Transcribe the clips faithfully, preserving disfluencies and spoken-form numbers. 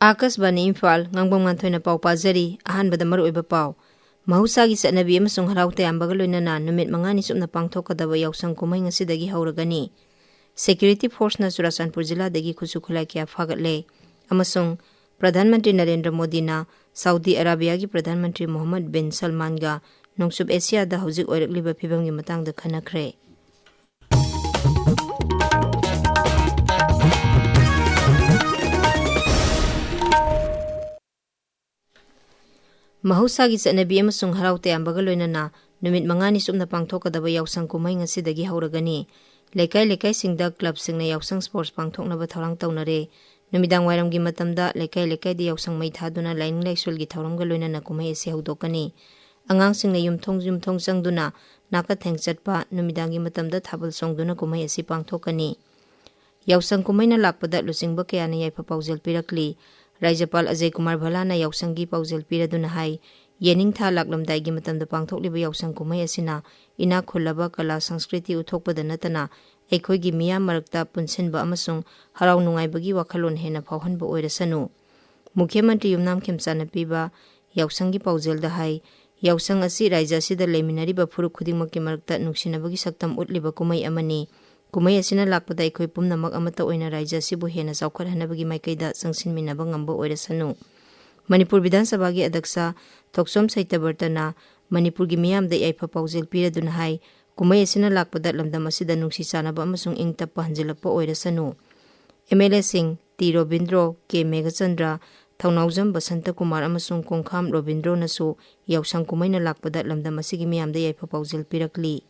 ꯑꯥꯀꯥꯁꯕꯥꯅꯤ ꯏꯝꯐꯥꯜ, ꯉꯥꯡꯕꯝ ꯉꯥꯟꯊꯣꯏꯅ ꯄꯥꯎ ꯄꯥꯖꯔꯤ꯫ ꯑꯍꯥꯟꯕꯗ ꯃꯔꯨꯑꯣꯏꯕ ꯄꯥꯎ꯫ ꯃꯍꯧꯁꯥꯒꯤ ꯆꯠꯅꯕꯤ ꯑꯃꯁꯨꯡ ꯍꯔꯥꯎ ꯇꯌꯥꯝꯕꯒ ꯂꯣꯏꯅꯅ ꯅꯨꯃꯤꯠ ꯃꯉꯥꯅꯤ ꯆꯨꯞꯅ ꯄꯥꯡꯊꯣꯛꯀꯗꯕ ꯌꯥꯎꯁꯪ ꯀꯨꯝꯍꯩ ꯉꯁꯤꯗꯒꯤ ꯍꯧꯔꯒꯅꯤ꯫ ꯁꯦꯀ꯭ꯌꯨꯔꯤꯇꯤ ꯐꯣꯔꯁꯅ ꯆꯨꯔꯥꯆꯥꯟꯄꯨꯔ ꯖꯤꯂꯥꯗꯒꯤ ꯈꯨꯠꯁꯨ ꯈꯨꯠꯂꯥꯏ ꯀꯌꯥ ꯐꯥꯒꯠꯂꯦ꯫ ꯑꯃꯁꯨꯡ ꯄ꯭ꯔꯙꯥꯟ ꯃꯟꯇ꯭ꯔꯤ ꯅꯔꯦꯟꯗ꯭ꯔ ꯃꯣꯗꯤꯅ ꯁꯥꯎꯗꯤ ꯑꯔꯥꯕꯤꯌꯥꯒꯤ ꯄ꯭ꯔꯙꯥꯟ ꯃꯟꯇ꯭ꯔꯤ ꯃꯣꯍꯝꯃꯗ ꯕꯤꯟ ꯁꯜꯃꯥꯟꯒ ꯅꯣꯡꯆꯨꯞ ꯑꯦꯁꯤꯌꯥꯗ ꯍꯧꯖꯤꯛ ꯑꯣꯏꯔꯛꯂꯤꯕ ꯐꯤꯕꯝꯒꯤ ꯃꯇꯥꯡꯗ ꯈꯟꯅꯈ꯭ꯔꯦ꯫ ꯃꯍꯧꯁꯥꯒꯤ ꯆꯠꯅꯕꯤ ꯑꯃꯁꯨꯡ ꯍꯔꯥꯎ ꯇꯌꯥꯝꯕꯒ ꯂꯣꯏꯅꯅ ꯅꯨꯃꯤꯠ ꯃꯉꯥꯅꯤ ꯆꯨꯞꯅ ꯄꯥꯡꯊꯣꯛꯀꯗꯕ ꯌꯥꯎꯁꯪ ꯀꯨꯝꯍꯩ ꯉꯁꯤꯗꯒꯤ ꯍꯧꯔꯒꯅꯤ꯫ ꯂꯩꯀꯥꯏ ꯂꯩꯀꯥꯏꯁꯤꯡꯗ ꯀ꯭ꯂꯕꯁꯤꯡꯅ ꯌꯥꯎꯁꯪ ꯁ꯭ꯄꯣꯔꯠꯁ ꯄꯥꯡꯊꯣꯛꯅꯕ ꯊꯧꯔꯥꯡ ꯇꯧꯅꯔꯦ꯫ ꯅꯨꯃꯤꯗꯥꯡ ꯋꯥꯏꯔꯝꯒꯤ ꯃꯇꯝꯗ ꯂꯩꯀꯥꯏ ꯂꯩꯀꯥꯏꯗ ꯌꯥꯎꯁꯪ ꯃꯩ ꯊꯥꯗꯨꯅ ꯂꯥꯏꯅꯤꯡ ꯂꯥꯏꯁꯣꯜꯒꯤ ꯊꯧꯔꯝꯒ ꯂꯣꯏꯅꯅ ꯀꯨꯝꯍꯩ ꯑꯁꯤ ꯍꯧꯗꯣꯛꯀꯅꯤ꯫ ꯑꯉꯥꯡꯁꯤꯡꯅ ꯌꯨꯝꯊꯣꯡ ꯌꯨꯝꯊꯣꯡ ꯆꯪꯗꯨꯅ ꯅꯥꯀꯊꯦꯡ ꯆꯠꯄ, ꯅꯨꯃꯤꯗꯥꯡꯒꯤ ꯃꯇꯝꯗ ꯊꯥꯕꯜ ꯆꯣꯡꯗꯨꯅ ꯀꯨꯝꯍꯩ ꯑꯁꯤ ꯄꯥꯡꯊꯣꯛꯀꯅꯤ꯫ ꯌꯥꯎꯁꯪ ꯀꯨꯝꯍꯩꯅ ꯂꯥꯛꯄꯗ ꯂꯨꯆꯤꯡꯕ ꯀꯌꯥꯅ ꯌꯥꯏꯐ ꯄꯥꯎꯖꯦꯜ ꯄꯤꯔꯛꯂꯤ꯫ ꯔꯥꯖ꯭ꯌꯄꯥꯜ ꯑꯖꯌ ꯀꯨꯃꯥꯔ ꯚꯜꯂꯥꯅ ꯌꯥꯎꯁꯪꯒꯤ ꯄꯥꯎꯖꯦꯜ ꯄꯤꯔꯗꯨꯅ ꯍꯥꯏ, ꯌꯦꯅꯤꯡꯊꯥ ꯂꯥꯛꯂꯝꯗꯥꯏꯒꯤ ꯃꯇꯝꯗ ꯄꯥꯡꯊꯣꯛꯂꯤꯕ ꯌꯥꯎꯁꯪ ꯀꯨꯝꯍꯩ ꯑꯁꯤꯅ ꯏꯅꯥꯛ ꯈꯨꯜꯂꯕ ꯀꯂꯥ ꯁꯪꯁꯀ꯭ꯔꯤꯇꯤ ꯎꯠꯊꯣꯛꯄꯗ ꯅꯠꯇꯅ ꯑꯩꯈꯣꯏꯒꯤ ꯃꯤꯌꯥꯝ ꯃꯔꯛꯇ ꯄꯨꯟꯁꯤꯟꯕ ꯑꯃꯁꯨꯡ ꯍꯔꯥꯎ ꯅꯨꯡꯉꯥꯏꯕꯒꯤ ꯋꯥꯈꯜꯂꯣꯟ ꯍꯦꯟꯅ ꯐꯥꯎꯍꯟꯕ ꯑꯣꯏꯔꯁꯅꯨ꯫ ꯃꯨꯈ꯭ꯌ ꯃꯟꯇ꯭ꯔꯤ ꯌꯨꯝꯅꯥꯝ ꯈꯦꯝꯆꯥꯟꯅ ꯄꯤꯕ ꯌꯥꯎꯁꯪꯒꯤ ꯄꯥꯎꯖꯦꯜꯗ ꯍꯥꯏ, ꯌꯥꯎꯁꯪ ꯑꯁꯤ ꯔꯥꯖ꯭ꯌ ꯑꯁꯤꯗ ꯂꯩꯃꯤꯟꯅꯔꯤꯕ ꯐꯨꯔꯨꯞ ꯈꯨꯗꯤꯡꯃꯛꯀꯤ ꯃꯔꯛꯇ ꯅꯨꯡꯁꯤꯅꯕꯒꯤ ꯁꯛꯇꯝ ꯎꯠꯂꯤꯕ ꯀꯨꯝꯍꯩ ꯑꯃꯅꯤ꯫ ꯀꯨꯝꯍꯩ ꯑꯁꯤꯅ ꯂꯥꯛꯄꯗ ꯑꯩꯈꯣꯏ ꯄꯨꯝꯅꯃꯛ ꯑꯃꯠꯇ ꯑꯣꯏꯅ ꯔꯥꯖ꯭ꯌ ꯑꯁꯤꯕꯨ ꯍꯦꯟꯅ ꯆꯥꯎꯈꯠꯍꯟꯅꯕꯒꯤ ꯃꯥꯏꯀꯩꯗ ꯆꯪꯁꯤꯟꯃꯤꯟꯅꯕ ꯉꯝꯕ ꯑꯣꯏꯔꯁꯅꯨ꯫ ꯃꯅꯤꯄꯨꯔ ꯕꯤꯙꯥꯟ ꯁꯚꯥꯒꯤ ꯑꯗꯛꯁꯥ ꯊꯣꯛꯆꯣꯝ ꯁꯩꯇꯕ꯭ꯔꯇꯅ ꯃꯅꯤꯄꯨꯔꯒꯤ ꯃꯤꯌꯥꯝꯗ ꯌꯥꯏꯐ ꯄꯥꯎꯖꯦꯜ ꯄꯤꯔꯗꯨꯅ ꯍꯥꯏ, ꯀꯨꯝꯍꯩ ꯑꯁꯤꯅ ꯂꯥꯛꯄꯗ ꯂꯝꯗꯝ ꯑꯁꯤꯗ ꯅꯨꯡꯁꯤ ꯆꯥꯟꯅꯕ ꯑꯃꯁꯨꯡ ꯏꯪ ꯇꯞꯄ ꯍꯟꯖꯤꯜꯂꯛꯄ ꯑꯣꯏꯔꯁꯅꯨ꯫ ꯑꯦꯝ ꯑꯦꯜ ꯑꯦꯁꯤꯡ ꯇꯤ ꯔꯣꯕꯤꯟꯗ꯭ꯔꯣ, ꯀꯦ ꯃꯦꯘꯆꯟꯗ꯭ꯔ, ꯊꯧꯅꯥꯎꯖꯝ ꯕꯁꯟꯇ ꯀꯨꯃꯥꯔ ꯑꯃꯁꯨꯡ ꯀꯣꯡꯈꯥꯝ ꯔꯣꯕꯤꯟꯗ꯭ꯔꯣꯅꯁꯨ ꯌꯥꯎꯁꯪ ꯀꯨꯝꯍꯩꯅ ꯂꯥꯛꯄꯗ ꯂꯝꯗꯝ ꯑꯁꯤꯒꯤ ꯃꯤꯌꯥꯝꯗ ꯌꯥꯏꯐ ꯄꯥꯎꯖꯦꯜ ꯄꯤꯔꯛꯂꯤ꯫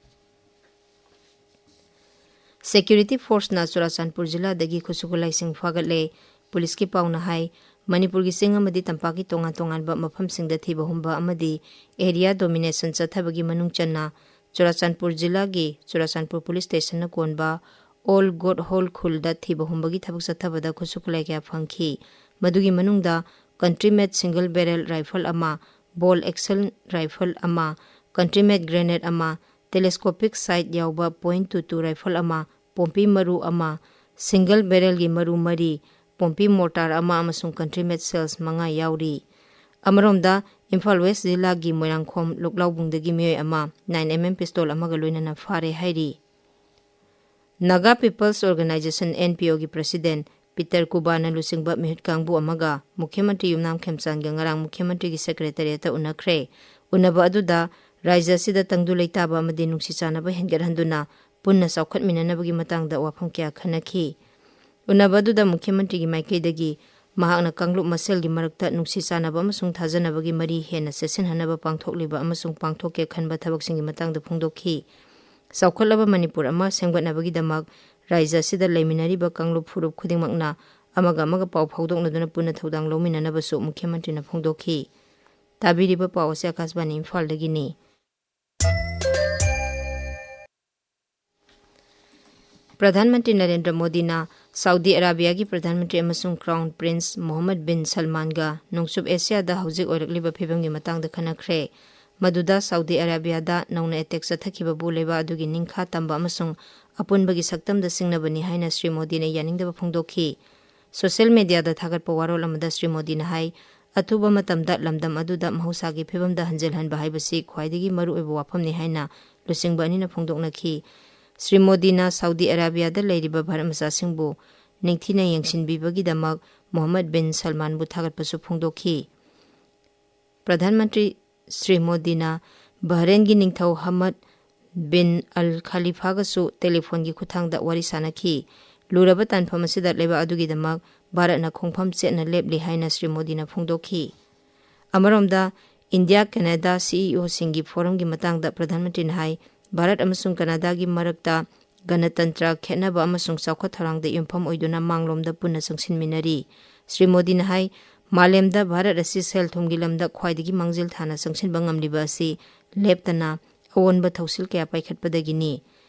ꯁꯦꯀ꯭ꯌꯨꯔꯤꯇꯤ ꯐꯣꯔꯁꯅ ꯆꯨꯔꯥꯆꯥꯟꯄꯨꯔ ꯖꯤꯂꯥꯗꯒꯤ ꯈꯨꯠꯁꯨ ꯈꯨꯠꯂꯥꯏꯁꯤꯡ ꯐꯥꯒꯠꯂꯦ꯫ ꯄꯨꯂꯤꯁꯀꯤ ꯄꯥꯎꯅ ꯍꯥꯏ, ꯃꯅꯤꯄꯨꯔꯒꯤ ꯆꯤꯡ ꯑꯃꯗꯤ ꯇꯝꯄꯥꯛꯀꯤ ꯇꯣꯉꯥꯟ ꯇꯣꯉꯥꯟꯕ ꯃꯐꯝꯁꯤꯡꯗ ꯊꯤꯕ ꯍꯨꯝꯕ ꯑꯃꯗꯤ ꯑꯦꯔꯤꯌꯥ ꯗꯣꯃꯤꯅꯦꯁꯟ ꯆꯠꯊꯕꯒꯤ ꯃꯅꯨꯡ ꯆꯟꯅ ꯆꯨꯔꯥꯆꯥꯟꯄꯨꯔ ꯖꯤꯂꯥꯒꯤ ꯆꯨꯔꯥꯆꯥꯟꯄꯨꯔ ꯄꯨꯂꯤꯁ ꯁ꯭ꯇꯦꯁꯟꯅ ꯀꯣꯟꯕ ꯑꯣꯜ ꯒꯣꯠ ꯍꯣꯜ ꯈꯨꯜꯗ ꯊꯤꯕ ꯍꯨꯝꯕꯒꯤ ꯊꯕꯛ ꯆꯠꯊꯕꯗ ꯈꯨꯠꯁꯨ ꯈꯨꯠꯂꯥꯏ ꯀꯌꯥ ꯐꯪꯈꯤ꯫ ꯃꯗꯨꯒꯤ ꯃꯅꯨꯡꯗ ꯀꯟꯇ꯭ꯔꯤ ꯃꯦꯗ ꯁꯤꯡꯒꯜ ꯕꯦꯔꯦꯜ ꯔꯥꯏꯐꯜ ꯑꯃ, ꯕꯣꯜ ꯑꯦꯛꯁꯟ ꯔꯥꯏꯐꯜ ꯑꯃ, ꯀꯟꯇ꯭ꯔꯤ ꯃꯦꯗ ꯒ꯭ꯔꯦꯅꯦꯗ ꯑꯃ, ꯇꯦꯂꯦꯁꯀꯣꯄꯤꯛ ꯁꯥꯏꯠ ꯌꯥꯎꯕ ꯄꯣꯏꯟ ꯇꯨ ꯇꯨ ꯔꯥꯏꯐꯜ ꯑꯃ, ꯄꯣꯝꯄꯤ ꯃꯔꯨ ꯑꯃ, ꯁꯤꯡꯒꯜ ꯕꯦꯔꯦꯜꯒꯤ ꯃꯔꯨ ꯃꯔꯤ, ꯄꯣꯝꯄꯤ ꯃꯣꯔꯇꯥꯔ ꯑꯃ ꯑꯃꯁꯨꯡ ꯀꯟꯇ꯭ꯔꯤ ꯃꯦꯠ ꯁꯦꯜꯁ ꯃꯉꯥ ꯌꯥꯎꯔꯤ꯫ ꯑꯃꯔꯣꯝꯗ, ꯏꯝꯐꯥꯜ ꯋꯦꯁ ꯖꯤꯂꯥꯒꯤ ꯃꯣꯏꯔꯥꯡꯈꯣꯝ ꯂꯨꯛꯂꯥꯎꯕꯨꯡꯗꯒꯤ ꯃꯤꯑꯣꯏ ꯑꯃ ꯅꯥꯏꯟ ꯑꯦꯝ ꯑꯦꯝ ꯄꯤꯁꯇꯣꯜ ꯑꯃꯒ ꯂꯣꯏꯅꯅ ꯐꯥꯔꯦ ꯍꯥꯏꯔꯤ꯫ Naga peoples organisation, N P ꯑꯣꯒꯤ ꯄ꯭ꯔꯁꯤꯗꯦꯟ ꯄꯤꯇꯔ ꯀꯨꯕꯥꯅ ꯂꯨꯆꯤꯡꯕ ꯃꯤꯍꯨꯠ ꯀꯥꯡꯕꯨ ꯑꯃꯒ ꯃꯨꯈ꯭ꯌ ꯃꯟꯇ꯭ꯔꯤ ꯌꯨꯝꯅꯥꯝ ꯈꯦꯝꯆꯥꯟꯒ ꯉꯔꯥꯡ ꯃꯨꯈ꯭ꯌ ꯃꯟꯇ꯭ꯔꯤꯒꯤ ꯁꯦꯀ꯭ꯔꯦꯇꯔꯤꯌꯦꯠꯇ ꯎꯅꯈ꯭ꯔꯦ꯫ ꯎꯅꯕ ꯑꯗꯨꯗ ꯔꯥꯖ꯭ꯌ ꯑꯁꯤꯗ ꯇꯪꯗꯨ ꯂꯩꯇꯥꯕ ꯑꯃꯗꯤ ꯅꯨꯡꯁꯤ ꯆꯥꯟꯅꯕ ꯍꯦꯟꯒꯠꯍꯟꯗꯨꯅ ꯄꯨꯟꯅ ꯆꯥꯎꯈꯠꯃꯤꯟꯅꯅꯕꯒꯤ ꯃꯇꯥꯡꯗ ꯋꯥꯐꯝ ꯀꯌꯥ ꯈꯟꯅꯈꯤ꯫ ꯎꯅꯕ ꯑꯗꯨꯗ ꯃꯨꯈ꯭ꯌ ꯃꯟꯇ꯭ꯔꯤꯒꯤ ꯃꯥꯏꯀꯩꯗꯒꯤ ꯃꯍꯥꯛꯅ ꯀꯥꯡꯂꯨꯞ ꯃꯁꯦꯜꯒꯤ ꯃꯔꯛꯇ ꯅꯨꯡꯁꯤ ꯆꯥꯟꯅꯕ ꯑꯃꯁꯨꯡ ꯊꯥꯖꯅꯕꯒꯤ ꯃꯔꯤ ꯍꯦꯟꯅ ꯆꯦꯠꯁꯤꯟꯍꯟꯅꯕ ꯄꯥꯡꯊꯣꯛꯂꯤꯕ ꯑꯃꯁꯨꯡ ꯄꯥꯡꯊꯣꯛꯀꯦ ꯈꯟꯕ ꯊꯕꯛꯁꯤꯡꯒꯤ ꯃꯇꯥꯡꯗ ꯐꯣꯡꯗꯣꯛꯈꯤ꯫ ꯆꯥꯎꯈꯠꯂꯕ ꯃꯅꯤꯄꯨꯔ ꯑꯃ ꯁꯦꯝꯒꯠꯅꯕꯒꯤꯗꯃꯛ ꯔꯥꯖ꯭ꯌ ꯑꯁꯤꯗ ꯂꯩꯃꯤꯟꯅꯔꯤꯕ ꯀꯥꯡꯂꯨꯞ ꯐꯨꯔꯨꯞ ꯈꯨꯗꯤꯡꯃꯛꯅ ꯑꯃꯒ ꯑꯃꯒ ꯄꯥꯎ ꯐꯥꯎꯗꯣꯛꯅꯗꯨꯅ ꯄꯨꯟꯅ ꯊꯧꯗꯥꯡ ꯂꯧꯃꯤꯟꯅꯅꯕꯁꯨ ꯃꯨꯈ꯭ꯌ ꯃꯟꯇ꯭ꯔꯤꯅ ꯐꯣꯡꯗꯣꯛꯈꯤ꯫ ꯇꯥꯕꯤꯔꯤꯕ ꯄꯥꯎ ꯑꯁꯤ ꯑꯀꯥꯁꯕꯥꯅꯤ ꯏꯝꯐꯥꯜꯗꯒꯤꯅꯤ꯫ ꯄ꯭ꯔꯙꯥꯟ ꯃꯟꯇ꯭ꯔꯤ ꯅꯔꯦꯟꯗ꯭ꯔ ꯃꯣꯗꯤꯅ ꯁꯥꯎꯗꯤ ꯑꯔꯥꯕꯤꯌꯥꯒꯤ ꯄ꯭ꯔꯙꯥꯟ ꯃꯟꯇ꯭ꯔꯤ ꯑꯃꯁꯨꯡ ꯀ꯭ꯔꯥꯎꯟ ꯄ꯭ꯔꯤꯟꯁ ꯃꯣꯍꯝꯃꯗ ꯕꯤꯟ ꯁꯜꯃꯥꯟꯒ ꯅꯣꯡꯆꯨꯞ ꯑꯦꯁꯤꯌꯥꯗ ꯍꯧꯖꯤꯛ ꯑꯣꯏꯔꯛꯂꯤꯕ ꯐꯤꯕꯝꯒꯤ ꯃꯇꯥꯡꯗ ꯈꯟꯅꯈ꯭ꯔꯦ꯫ ꯃꯗꯨꯗ ꯁꯥꯎꯗꯤ ꯑꯔꯥꯕꯤꯌꯥꯗ ꯅꯧꯅ ꯑꯦꯇꯦꯛ ꯆꯠꯊꯈꯤꯕꯕꯨ ꯂꯩꯕꯥꯛ ꯑꯗꯨꯒꯤ ꯅꯤꯡꯈꯥ ꯇꯝꯕ ꯑꯃꯁꯨꯡ ꯑꯄꯨꯟꯕꯒꯤ ꯁꯛꯇꯝꯗ ꯁꯤꯡꯅꯕꯅꯤ ꯍꯥꯏꯅ ꯁ꯭ꯔꯤ ꯃꯣꯗꯤꯅ ꯌꯥꯅꯤꯡꯗꯕ ꯐꯣꯡꯗꯣꯛꯈꯤ꯫ ꯁꯣꯁꯤꯌꯦꯜ ꯃꯤꯗꯤꯌꯥꯗ ꯊꯥꯒꯠꯄ ꯋꯥꯔꯣꯜ ꯑꯃꯗ ꯁ꯭ꯔꯤ ꯃꯣꯗꯤꯅ ꯍꯥꯏ, ꯑꯊꯨꯕ ꯃꯇꯝꯗ ꯂꯝꯗꯝ ꯑꯗꯨꯗ ꯃꯍꯧꯁꯥꯒꯤ ꯐꯤꯕꯝꯗ ꯍꯟꯖꯤꯜꯍꯟꯕ ꯍꯥꯏꯕꯁꯤ ꯈ꯭ꯋꯥꯏꯗꯒꯤ ꯃꯔꯨꯑꯣꯏꯕ ꯋꯥꯐꯝꯅꯤ ꯍꯥꯏꯅ ꯂꯨꯆꯤꯡꯕ ꯑꯅꯤꯅ ꯐꯣꯡꯗꯣꯛꯅꯈꯤ꯫ ꯁ꯭ꯔꯤ ꯃꯣꯗꯤꯅ ꯁꯥꯎꯗꯤ ꯑꯔꯥꯕꯤꯌꯥꯗ ꯂꯩꯔꯤꯕ ꯚꯥꯔꯠ ꯃꯆꯥꯁꯤꯡꯕꯨ ꯅꯤꯡꯊꯤꯅ ꯌꯦꯡꯁꯤꯟꯕꯤꯕꯒꯤꯗꯃꯛ ꯃꯣꯍꯝꯃꯗ ꯕꯤꯟ ꯁꯜꯃꯥꯟꯕꯨ ꯊꯥꯒꯠꯄꯁꯨ ꯐꯣꯡꯗꯣꯛꯈꯤ꯫ ꯄ꯭ꯔꯙꯥꯟ ꯃꯟꯇ꯭ꯔꯤ ꯁ꯭ꯔꯤ ꯃꯣꯗꯤꯅ ꯕꯍꯔꯦꯟꯒꯤ ꯅꯤꯡꯊꯧ ꯍꯃꯗ ꯕꯤꯟ ꯑꯜ ꯈꯥꯂꯤꯐꯥꯒꯁꯨ ꯇꯦꯂꯤꯐꯣꯟꯒꯤ ꯈꯨꯠꯊꯥꯡꯗ ꯋꯥꯔꯤ ꯁꯥꯅꯈꯤ꯫ ꯂꯨꯔꯕ ꯇꯥꯟꯐꯝ ꯑꯁꯤꯗ ꯂꯩꯕꯥꯛ ꯑꯗꯨꯒꯤꯗꯃꯛ ꯚꯥꯔꯠꯅ ꯈꯣꯡꯐꯝ ꯆꯦꯠꯅ ꯂꯦꯞꯂꯤ ꯍꯥꯏꯅ ꯁ꯭ꯔꯤ ꯃꯣꯗꯤꯅ ꯐꯣꯡꯗꯣꯛꯈꯤ꯫ ꯑꯃꯔꯣꯝꯗ, ꯏꯟꯗꯤꯌꯥ ꯀꯦꯅꯥꯗꯥ ꯁꯤ ꯏ ꯑꯣꯁꯤꯡꯒꯤ ꯐꯣꯔꯝꯒꯤ ꯃꯇꯥꯡꯗ ꯄ꯭ꯔꯙꯥꯟ ꯃꯟꯇ꯭ꯔꯤꯅ ꯍꯥꯏ, ꯚꯥꯔꯠ ꯑꯃꯁꯨꯡ ꯀꯅꯥꯗꯥꯒꯤ ꯃꯔꯛꯇ ꯒꯅꯇꯟꯇ꯭ꯔ, ꯈꯦꯠꯅꯕ ꯑꯃꯁꯨꯡ ꯆꯥꯎꯈꯠ ꯊꯧꯔꯥꯡꯗ ꯌꯨꯝꯐꯝ ꯑꯣꯏꯗꯨꯅ ꯃꯥꯡꯂꯣꯝꯗ ꯄꯨꯟꯅ ꯆꯪꯁꯤꯟꯃꯤꯟꯅꯔꯤ꯫ ꯁ꯭ꯔꯤ ꯃꯣꯗꯤꯅ ꯍꯥꯏ, ꯃꯥꯂꯦꯝꯗ ꯚꯥꯔꯠ ꯑꯁꯤ ꯁꯦꯜ ꯊꯨꯝꯒꯤ ꯂꯝꯗ ꯈ꯭ꯋꯥꯏꯗꯒꯤ ꯃꯥꯡꯖꯤꯜ ꯊꯥꯅ ꯆꯪꯁꯤꯟꯕ ꯉꯝꯂꯤꯕ ꯑꯁꯤ ꯂꯦꯞꯇꯅ ꯑꯑꯣꯟꯕ ꯊꯧꯁꯤꯜ ꯀꯌꯥ ꯄꯥꯏꯈꯠꯄꯗꯒꯤꯅꯤ꯫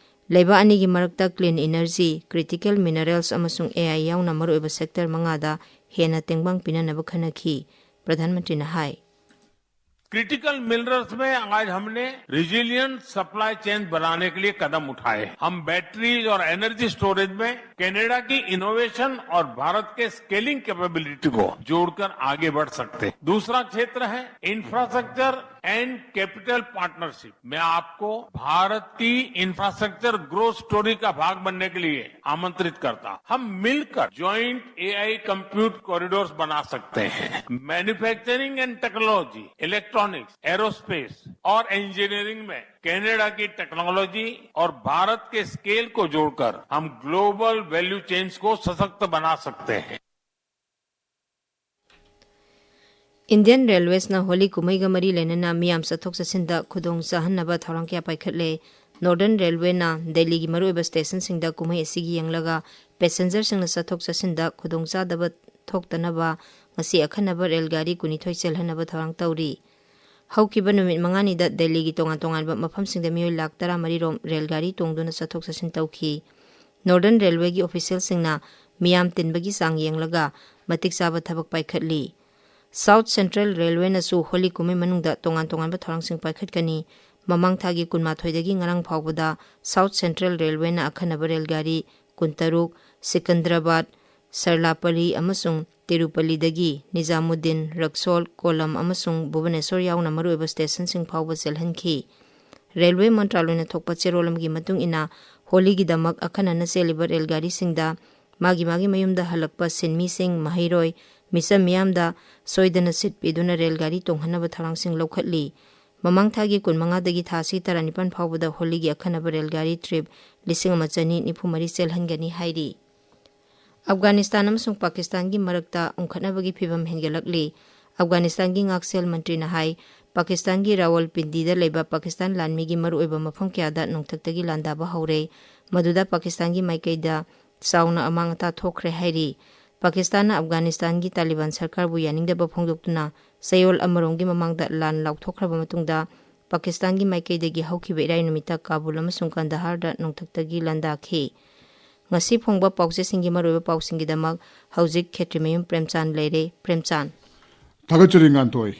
ꯂꯩꯕꯥꯛ ꯑꯅꯤꯒꯤ ꯃꯔꯛꯇ clean energy, critical minerals ꯑꯃꯁꯨꯡ ꯑꯦ ꯑꯥꯏ ꯌꯥꯎꯅ ꯃꯔꯨꯑꯣꯏꯕ ꯁꯦꯛꯇꯔ ꯃꯉꯥꯗ ꯍꯦꯟꯅ ꯇꯦꯡꯕꯥꯡ ꯄꯤꯅꯅꯕ ꯈꯟꯅꯈꯤ, ꯄ꯭ꯔꯙꯥꯟ ꯃꯟꯇ꯭ꯔꯤꯅ ꯍꯥꯏ꯫ क्रिटिकल मिनरल्स में आज हमने रिजिलियंट सप्लाई चेन बनाने के लिए कदम उठाए। हम बैटरीज और एनर्जी स्टोरेज में कनाडा की इनोवेशन और भारत के स्केलिंग कैपेबिलिटी को जोड़कर आगे बढ़ सकते हैं। दूसरा क्षेत्र है इंफ्रास्ट्रक्चर एंड कैपिटल पार्टनरशिप। मैं आपको भारत की इंफ्रास्ट्रक्चर ग्रोथ स्टोरी का भाग बनने के लिए आमंत्रित करता हूं। हम मिलकर जॉइंट एआई कंप्यूट कॉरिडोर्स बना सकते हैं। Manufacturing and technology, electronics, aerospace और इंजीनियरिंग में कनाडा की टेक्नोलॉजी और भारत के स्केल को जोड़कर हम ग्लोबल वैल्यू चेन्स को सशक्त बना सकते हैं। ꯏꯟꯗꯤꯌꯟ ꯔꯦꯜꯋꯦꯁꯅ ꯍꯣꯂꯤ ꯀꯨꯝꯍꯩꯒ ꯃꯔꯤ ꯂꯩꯅꯅ ꯃꯤꯌꯥꯝ ꯆꯠꯊꯣꯛ ꯆꯠꯁꯤꯟꯗ ꯈꯨꯗꯣꯡ ꯆꯥꯍꯟꯅꯕ ꯊꯧꯔꯥꯡ ꯀꯌꯥ ꯄꯥꯏꯈꯠꯂꯦ꯫ ꯅꯣꯔꯗꯔꯟ ꯔꯦꯜꯋꯦꯅ ꯗꯦꯜꯂꯤꯒꯤ ꯃꯔꯨꯑꯣꯏꯕ ꯁ꯭ꯇꯦꯁꯟꯁꯤꯡꯗ ꯀꯨꯝꯍꯩ ꯑꯁꯤꯒꯤ ꯌꯦꯡꯂꯒ ꯄꯦꯁꯦꯟꯖꯔꯁꯤꯡꯅ ꯆꯠꯊꯣꯛ ꯆꯠꯁꯤꯟꯗ ꯈꯨꯗꯣꯡꯆꯥꯗꯕ ꯊꯣꯛꯇꯅꯕ ꯉꯁꯤ ꯑꯈꯟꯅꯕ ꯔꯦꯜꯒꯥꯔꯤ ꯀꯨꯟꯅꯤꯊꯣꯏ ꯆꯦꯜꯍꯟꯅꯕ ꯊꯧꯔꯥꯡ ꯇꯧꯔꯤ꯫ ꯍꯧꯈꯤꯕ ꯅꯨꯃꯤꯠ ꯃꯉꯥꯅꯤꯗ ꯗꯦꯜꯂꯤꯒꯤ ꯇꯣꯉꯥꯟ ꯇꯣꯉꯥꯟꯕ ꯃꯐꯝꯁꯤꯡꯗ ꯃꯤꯑꯣꯏ ꯂꯥꯈ ꯇꯔꯥꯃꯔꯤ ꯔꯣꯝ ꯔꯦꯜꯒꯥꯔꯤ ꯇꯣꯡꯗꯨꯅ ꯆꯠꯊꯣꯛ ꯆꯠꯁꯤꯟ ꯇꯧꯈꯤ꯫ ꯅꯣꯔꯗꯔꯟ ꯔꯦꯜꯋꯦꯒꯤ ꯑꯣꯐꯤꯁꯤꯌꯦꯜꯁꯤꯡꯅ ꯃꯤꯌꯥꯝ ꯇꯤꯟꯕꯒꯤ ꯆꯥꯡ ꯌꯦꯡꯂꯒ ꯃꯇꯤꯛ ꯆꯥꯕ ꯊꯕꯛ ꯄꯥꯏꯈꯠꯂꯤ꯫ ꯁꯥꯎꯠ ꯁꯦꯟꯇ꯭ꯔꯦꯜ ꯔꯦꯜꯋꯦꯅꯁꯨ ꯍꯣꯂꯤ ꯀꯨꯝꯍꯩ ꯃꯅꯨꯡꯗ ꯇꯣꯉꯥꯟ ꯇꯣꯉꯥꯟꯕ ꯊꯧꯔꯥꯡꯁꯤꯡ ꯄꯥꯏꯈꯠꯀꯅꯤ꯫ ꯃꯃꯥꯡ ꯊꯥꯒꯤ ꯀꯨꯟꯃꯥꯊꯣꯏꯗꯒꯤ ꯉꯔꯥꯡ ꯐꯥꯎꯕꯗ ꯁꯥꯎꯠ ꯁꯦꯟꯇ꯭ꯔꯦꯜ ꯔꯦꯜꯋꯦꯅ ꯑꯈꯟꯅꯕ ꯔꯦꯜꯒꯥꯔꯤ ꯀꯨꯟꯇꯔꯨꯛ ꯁꯤꯀꯟꯗ꯭ꯔꯕꯥꯗ, ꯁꯔꯂꯥꯄꯂꯤ ꯑꯃꯁꯨꯡ ꯇꯤꯔꯨꯄꯂꯤꯗꯒꯤ ꯅꯤꯖꯥꯃꯨꯗꯤꯟ, ꯔꯛꯁꯣꯜ, ꯀꯣꯂꯝ ꯑꯃꯁꯨꯡ ꯚꯨꯕꯅꯦꯁꯣꯔ ꯌꯥꯎꯅ ꯃꯔꯨꯑꯣꯏꯕ ꯁ꯭ꯇꯦꯁꯟꯁꯤꯡ ꯐꯥꯎꯕ ꯆꯦꯜꯍꯟꯈꯤ꯫ ꯔꯦꯜꯋꯦ ꯃꯟꯇ꯭ꯔꯥꯂꯣꯏꯅ ꯊꯣꯛꯄ ꯆꯦꯔꯣꯜ ꯑꯃꯒꯤ ꯃꯇꯨꯡ ꯏꯟꯅ, ꯍꯣꯂꯤꯒꯤꯗꯃꯛ ꯑꯈꯟꯅꯅ ꯆꯦꯜꯂꯤꯕ ꯔꯦꯜꯒꯥꯔꯤꯁꯤꯡꯗ ꯃꯥꯒꯤ ꯃꯥꯒꯤ ꯃꯌꯨꯝꯗ ꯍꯜꯂꯛꯄ ꯁꯤꯟꯃꯤꯁꯤꯡ, ꯃꯍꯩꯔꯣꯏ, ꯃꯤꯆꯝ ꯃꯤꯌꯥꯝꯗ ꯁꯣꯏꯗꯅ ꯁꯤꯠ ꯄꯤꯗꯨꯅ ꯔꯦꯜꯒꯥꯔꯤ ꯇꯣꯡꯍꯟꯅꯕ ꯊꯧꯔꯥꯡꯁꯤꯡ ꯂꯧꯈꯠꯂꯤ꯫ ꯃꯃꯥꯡ ꯊꯥꯒꯤ ꯀꯨꯟꯃꯉꯥꯗꯒꯤ ꯊꯥ ꯑꯁꯤ ꯇꯔꯥꯅꯤꯄꯥꯟ ꯐꯥꯎꯕꯗ ꯍꯣꯂꯤꯒꯤ ꯑꯈꯟꯅꯕ ꯔꯦꯜꯒꯥꯔꯤ ꯇ꯭ꯔꯤꯞ ꯂꯤꯁꯤꯡ ꯑꯃ ꯆꯅꯤ ꯅꯤꯐꯨ ꯃꯔꯤ ꯆꯦꯜꯍꯟꯒꯅꯤ ꯍꯥꯏꯔꯤ꯫ ꯑꯐꯒꯥꯅꯤꯁꯇꯥꯟ ꯑꯃꯁꯨꯡ ꯄꯥꯀꯤꯁꯇꯥꯟꯒꯤ ꯃꯔꯛꯇ ꯎꯪꯈꯠꯅꯕꯒꯤ ꯐꯤꯚꯝ ꯍꯦꯟꯒꯠꯂꯛꯂꯤ꯫ ꯑꯐꯒꯥꯅꯤꯁꯇꯥꯟꯒꯤ ꯉꯥꯛꯁꯦꯜ ꯃꯟꯇ꯭ꯔꯤꯅ ꯍꯥꯏ, ꯄꯥꯀꯤꯁꯇꯥꯟꯒꯤ ꯔꯥꯋꯜꯄꯤꯟꯗꯤꯗ ꯂꯩꯕ ꯄꯥꯀꯤꯁꯇꯥꯟ ꯂꯥꯟꯃꯤꯒꯤ ꯃꯔꯨꯑꯣꯏꯕ ꯃꯐꯝ ꯀꯌꯥꯗ ꯅꯣꯡꯊꯛꯇꯒꯤ ꯂꯥꯟꯗꯥꯕ ꯍꯧꯔꯦ, ꯃꯗꯨꯗ ꯄꯥꯀꯤꯁꯇꯥꯟꯒꯤ ꯃꯥꯏꯀꯩꯗ ꯆꯥꯎꯅ ꯑꯃꯥꯡ ꯑꯇꯥ ꯊꯣꯛꯈ꯭ꯔꯦ ꯍꯥꯏꯔꯤ꯫ ꯄꯥꯀꯤꯁꯇꯥꯟꯅ ꯑꯐꯒꯥꯅꯤꯁꯇꯥꯟꯒꯤ ꯇꯥꯂꯤꯕꯥꯟ ꯁꯔꯀꯥꯔꯕꯨ ꯌꯥꯅꯤꯡꯗꯕ ꯐꯣꯡꯗꯣꯛꯇꯨꯅ ꯆꯌꯣꯜ ꯑꯃꯔꯣꯝꯒꯤ ꯃꯃꯥꯡꯗ ꯂꯥꯟ ꯂꯥꯎꯊꯣꯛꯈ꯭ꯔꯕ ꯃꯇꯨꯡꯗ, ꯄꯥꯀꯤꯁꯇꯥꯟꯒꯤ ꯃꯥꯏꯀꯩꯗꯒꯤ ꯍꯧꯈꯤꯕ ꯏꯔꯥꯏ ꯅꯨꯃꯤꯠꯇ ꯀꯥꯕꯨꯜ ꯑꯃꯁꯨꯡ ꯀꯟꯗꯍꯥꯔꯗ ꯅꯣꯡꯊꯛꯇꯒꯤ ꯂꯥꯟꯗꯥꯈꯤ꯫ ꯉꯁꯤ ꯐꯣꯡꯕ ꯄꯥꯎꯆꯦꯁꯤꯡꯒꯤ ꯃꯔꯨꯑꯣꯏꯕ ꯄꯥꯎꯁꯤꯡꯒꯤꯗꯃꯛ ꯍꯧꯖꯤꯛ ꯈꯦꯇ꯭ꯔꯤꯃꯌꯨꯝ ꯄ꯭ꯔꯦꯝꯆꯥꯟ ꯂꯩꯔꯦ꯫ ꯄ꯭ꯔꯦꯝꯆꯥꯟ꯫ ꯊꯥꯒꯠꯆꯔꯤ ꯉꯥꯟꯊꯣꯏ꯫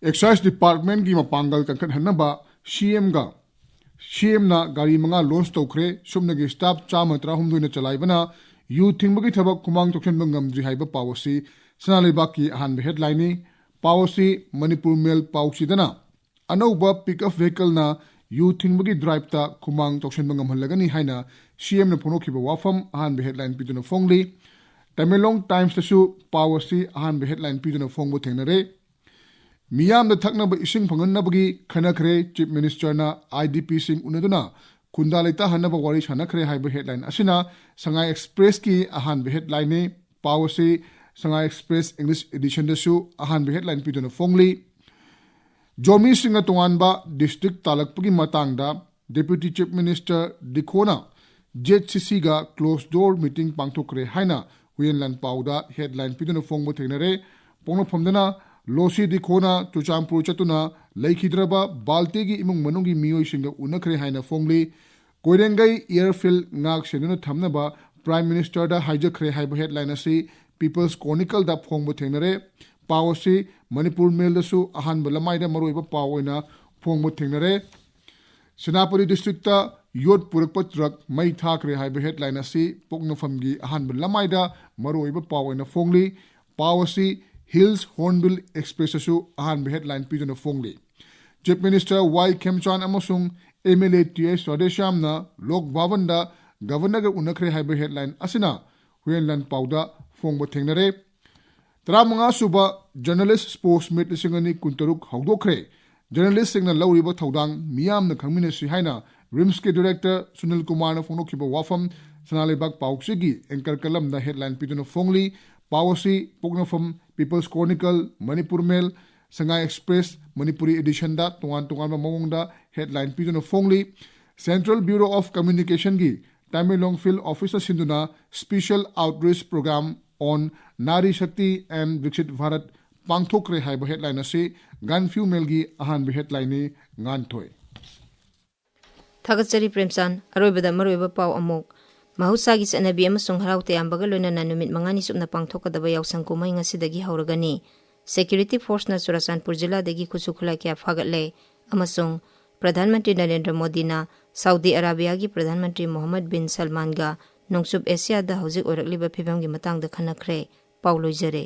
Excise Departmentꯀꯤ ꯃꯄꯥꯡꯒꯜ ꯀꯟꯈꯠꯍꯟꯅꯕ CMꯒ CMꯅ ꯒꯥꯔꯤ ꯃꯉꯥ launch ꯇꯧꯈ꯭ꯔꯦ꯫ ꯁꯨꯞꯅꯒꯤ staff ꯆꯥꯝꯃ ꯇꯔꯥꯍꯨꯝꯗꯣꯏꯅ ꯆꯂꯥꯏꯕꯅ ꯌꯨ ꯊꯤꯡꯕꯒꯤ ꯊꯕꯛ ꯈꯨꯃꯥꯡ ꯊꯣꯛꯍꯟꯕ ꯉꯝꯗ꯭ꯔꯤ ꯍꯥꯏꯕ ꯄꯥꯎ ꯑꯁꯤ ꯁꯅꯥ ꯂꯩꯕꯥꯛꯀꯤ ꯑꯍꯥꯟꯕ headlineꯅꯤ꯫ ꯄꯥꯎ ꯑꯁꯤ ꯃꯅꯤꯄꯨꯔ ꯃꯦꯜ ꯄꯥꯎꯆꯦꯗꯅ ꯑꯅꯧꯕ pickup vehicleꯅ ꯌꯨ ꯊꯤꯡꯕꯒꯤ driveꯇ ꯈꯨꯃꯥꯡ ꯆꯥꯎꯁꯤꯟꯕ ꯉꯝꯍꯜꯂꯒꯅꯤ ꯍꯥꯏꯅ CMꯅ ꯐꯣꯡꯗꯣꯛꯈꯤꯕ ꯋꯥꯐꯝ ꯑꯍꯥꯟꯕ headline ꯄꯤꯗꯨꯅ ꯐꯣꯡꯂꯤ꯫ ꯇꯃꯦꯡꯂꯣꯡ Timesꯇꯁꯨ ꯄꯥꯎ ꯑꯁꯤ ꯑꯍꯥꯟꯕ headline ꯄꯤꯗꯨꯅ ꯐꯣꯡꯕ ꯊꯦꯡꯅꯔꯦ꯫ ꯃꯤꯌꯥꯝꯗ ꯊꯛꯅꯕ ꯏꯁꯤꯡ ꯐꯪꯍꯟꯅꯕꯒꯤ ꯈꯟꯅꯈ꯭ꯔꯦ꯫ Chief Ministerꯅ IDPꯁꯤꯡ ꯎꯅꯗꯨꯅ ꯈꯨꯟꯗꯥ ꯂꯩꯇꯥꯍꯟꯅꯕ ꯋꯥꯔꯤ ꯁꯥꯟꯅꯈ꯭ꯔꯦ ꯍꯥꯏꯕ headline ꯑꯁꯤꯅ ꯁꯉꯥꯏ Expressꯀꯤ ꯑꯍꯥꯟꯕ headlineꯅꯤ꯫ ꯄꯥꯎ ꯑꯁꯤ ꯁꯉꯥꯏ Express English editionꯗꯁꯨ ꯑꯍꯥꯟꯕ headline ꯄꯤꯗꯨꯅ ꯐꯣꯡꯂꯤ꯫ ꯖꯣꯃꯤꯁꯤꯡꯅ ꯇꯣꯉꯥꯟꯕ district ꯇꯥꯜꯂꯛꯄꯒꯤ ꯃꯇꯥꯡꯗ Deputy Chief Minister ꯗꯤꯈꯣꯅ JHCCꯒ closed door meeting ꯄꯥꯡꯊꯣꯛꯈ꯭ꯔꯦ ꯍꯥꯏꯅ ꯍꯨꯌꯦꯟ ꯂꯥꯟꯄꯥꯎꯗ headline ꯄꯤꯗꯨꯅ ꯐꯣꯡꯕ ꯊꯦꯡꯅꯔꯦ꯫ ꯄꯣꯛꯅꯐꯝꯗꯅ ꯂꯣꯁꯤ ꯗꯤꯈꯣꯅ ꯆꯨꯔꯆꯥꯟꯄꯨꯔ ꯆꯠꯇꯨꯅ ꯂꯩꯈꯤꯗ꯭ꯔꯕ ꯕꯥꯜꯇꯤꯒꯤ ꯏꯃꯨꯡ ꯃꯅꯨꯡꯒꯤ ꯃꯤꯑꯣꯏꯁꯤꯡꯒ ꯎꯅꯈ꯭ꯔꯦ ꯍꯥꯏꯅ ꯐꯣꯡꯂꯤ꯫ ꯀꯣꯏꯔꯦꯡꯒꯩ airfield ꯉꯥꯛ ꯁꯦꯟꯗꯨꯅ ꯊꯝꯅꯕ Prime Ministerꯗ ꯍꯥꯏꯖꯈ꯭ꯔꯦ ꯍꯥꯏꯕ headline ꯑꯁꯤ People's Chronicleꯗ ꯐꯣꯡꯕ ꯊꯦꯡꯅꯔꯦ꯫ ꯄꯥꯎ ꯑꯁꯤ ꯃꯅꯤꯄꯨꯔ ꯃꯦꯜꯗꯁꯨ ꯑꯍꯥꯟꯕ ꯂꯃꯥꯏꯗ ꯃꯔꯨꯑꯣꯏꯕ ꯄꯥꯎ ꯑꯣꯏꯅ ꯐꯣꯡꯕ ꯊꯦꯡꯅꯔꯦ꯫ ꯁꯦꯅꯥꯄꯇꯤ districtꯇ ꯌꯣꯠ ꯄꯨꯔꯛꯄ truck ꯃꯩ ꯊꯥꯈ꯭ꯔꯦ ꯍꯥꯏꯕ headline ꯑꯁꯤ ꯄꯣꯛꯅꯐꯝꯒꯤ ꯑꯍꯥꯟꯕ ꯂꯃꯥꯏꯗ ꯃꯔꯨꯑꯣꯏꯕ ꯄꯥꯎ ꯑꯣꯏꯅ ꯐꯣꯡꯂꯤ꯫ ꯄꯥꯎ ꯑꯁꯤ Hills Hornbill Expressꯇꯁꯨ ꯑꯍꯥꯟꯕ headline ꯄꯤꯗꯨꯅ ꯐꯣꯡꯂꯤ꯫ Chief Minister ꯋꯥꯏ ꯈꯦꯝꯆꯥꯟ ꯑꯃꯁꯨꯡ MLA ꯇꯤ ꯑꯩꯆ ꯔꯥꯙꯦꯁ꯭ꯌꯥꯝꯅ ꯂꯣꯛ ꯚꯕꯟꯗ Governorꯒ ꯎꯅꯈ꯭ꯔꯦ ꯍꯥꯏꯕ headline ꯑꯁꯤꯅ ꯍꯨꯌꯦꯟ ꯂꯥꯟꯄꯥꯎꯗ ꯐꯣꯡꯕ ꯊꯦꯡꯅꯔꯦ꯫ ꯇꯔꯥꯃꯉꯥ ꯁꯨꯕ Journalist Sports Meet ꯂꯤꯁꯤꯡ ꯑꯅꯤ ꯀꯨꯟꯇꯔꯨꯛ ꯍꯧꯗꯣꯛꯈ꯭ꯔꯦ꯫ Journalistꯁꯤꯡꯅ ꯂꯧꯔꯤꯕ ꯊꯧꯗꯥꯡ ꯃꯤꯌꯥꯝꯅ ꯈꯪꯃꯤꯟꯅꯁꯤ ꯍꯥꯏꯅ RIMSꯀꯤ director ꯁꯨꯅꯤꯜ ꯀꯨꯃꯥꯔꯅ ꯐꯣꯡꯗꯣꯛꯈꯤꯕ ꯋꯥꯐꯝ ꯁꯅꯥ ꯂꯩꯕꯥꯛ ꯄꯥꯎꯆꯦꯒꯤ anchor columnꯗ headline ꯄꯤꯗꯨꯅ ꯐꯣꯡꯂꯤ꯫ ꯄꯥꯎ ꯑꯁꯤ ꯄꯣꯛꯅꯐꯝ, People's Chronicle, ꯃꯅꯤꯄꯨꯔ ꯃꯦꯜ, ꯁꯉꯥꯏ Express ꯃꯅꯤꯄꯨꯔꯤ editionꯗ ꯇꯣꯉꯥꯟ ꯇꯣꯉꯥꯟꯕ ꯃꯑꯣꯡꯗ headline ꯄꯤꯗꯨꯅ ꯐꯣꯡꯂꯤ꯫ Central Bureau of Communicationꯒꯤ Tamenglong field officeꯅ ꯁꯤꯟꯗꯨꯅ Special Outreach Program on Nari Shakti and Viksit Bharat ꯄꯥꯡꯊꯣꯛꯈ꯭ꯔꯦ ꯍꯥꯏꯕ headline ꯑꯁꯤ ꯒꯥꯟꯐ꯭ꯌꯨ ꯃꯦꯜꯒꯤ ꯑꯍꯥꯟꯕ headlineꯅꯤ꯫ ꯉꯥꯟꯊꯣꯏ꯫ ꯊꯥꯒꯠꯆꯔꯤ ꯄ꯭ꯔꯦꯝꯆꯥꯟ꯫ ꯑꯔꯣꯏꯕꯗ ꯃꯔꯨꯑꯣꯏꯕ ꯄꯥꯎ ꯑꯃꯨꯛ꯫ ꯃꯍꯧꯁꯥꯒꯤ ꯆꯠꯅꯕꯤ ꯑꯃꯁꯨꯡ ꯍꯔꯥꯎ ꯇꯌꯥꯝꯕꯒ ꯂꯣꯏꯅꯅ ꯅꯨꯃꯤꯠ ꯃꯉꯥꯅꯤ ꯆꯨꯞꯅ ꯄꯥꯡꯊꯣꯛꯀꯗꯕ ꯌꯥꯎꯁꯪ ꯀꯨꯝꯍꯩ ꯉꯁꯤꯗꯒꯤ ꯍꯧꯔꯒꯅꯤ꯫ ꯁꯦꯀ꯭ꯌꯨꯔꯤꯇꯤ ꯐꯣꯔꯁꯅ ꯆꯨꯔꯥꯆꯥꯟꯄꯨꯔ ꯖꯤꯂꯥꯗꯒꯤ ꯈꯨꯠꯁꯨ ꯈꯨꯠꯂꯥꯏ ꯀꯌꯥ ꯐꯥꯒꯠꯂꯦ ꯑꯃꯁꯨꯡ ꯄ꯭ꯔꯙꯥꯟ ꯃꯟꯇ꯭ꯔꯤ ꯅꯔꯦꯟꯗ꯭ꯔ ꯃꯣꯗꯤꯅ ꯁꯥꯎꯗꯤ ꯑꯔꯥꯕꯤꯌꯥꯒꯤ ꯄ꯭ꯔꯙꯥꯟ ꯃꯟꯇ꯭ꯔꯤ ꯃꯣꯍꯝꯃꯗ ꯕꯤꯟ ꯁꯜꯃꯥꯟꯒ ꯅꯣꯡꯆꯨꯞ ꯑꯦꯁꯤꯌꯥꯗ ꯍꯧꯖꯤꯛ ꯑꯣꯏꯔꯛꯂꯤꯕ ꯐꯤꯕꯝꯒꯤ ꯃꯇꯥꯡꯗ ꯈꯟꯅꯈ꯭ꯔꯦ꯫ ꯄꯥꯎ ꯂꯣꯏꯖꯔꯦ꯫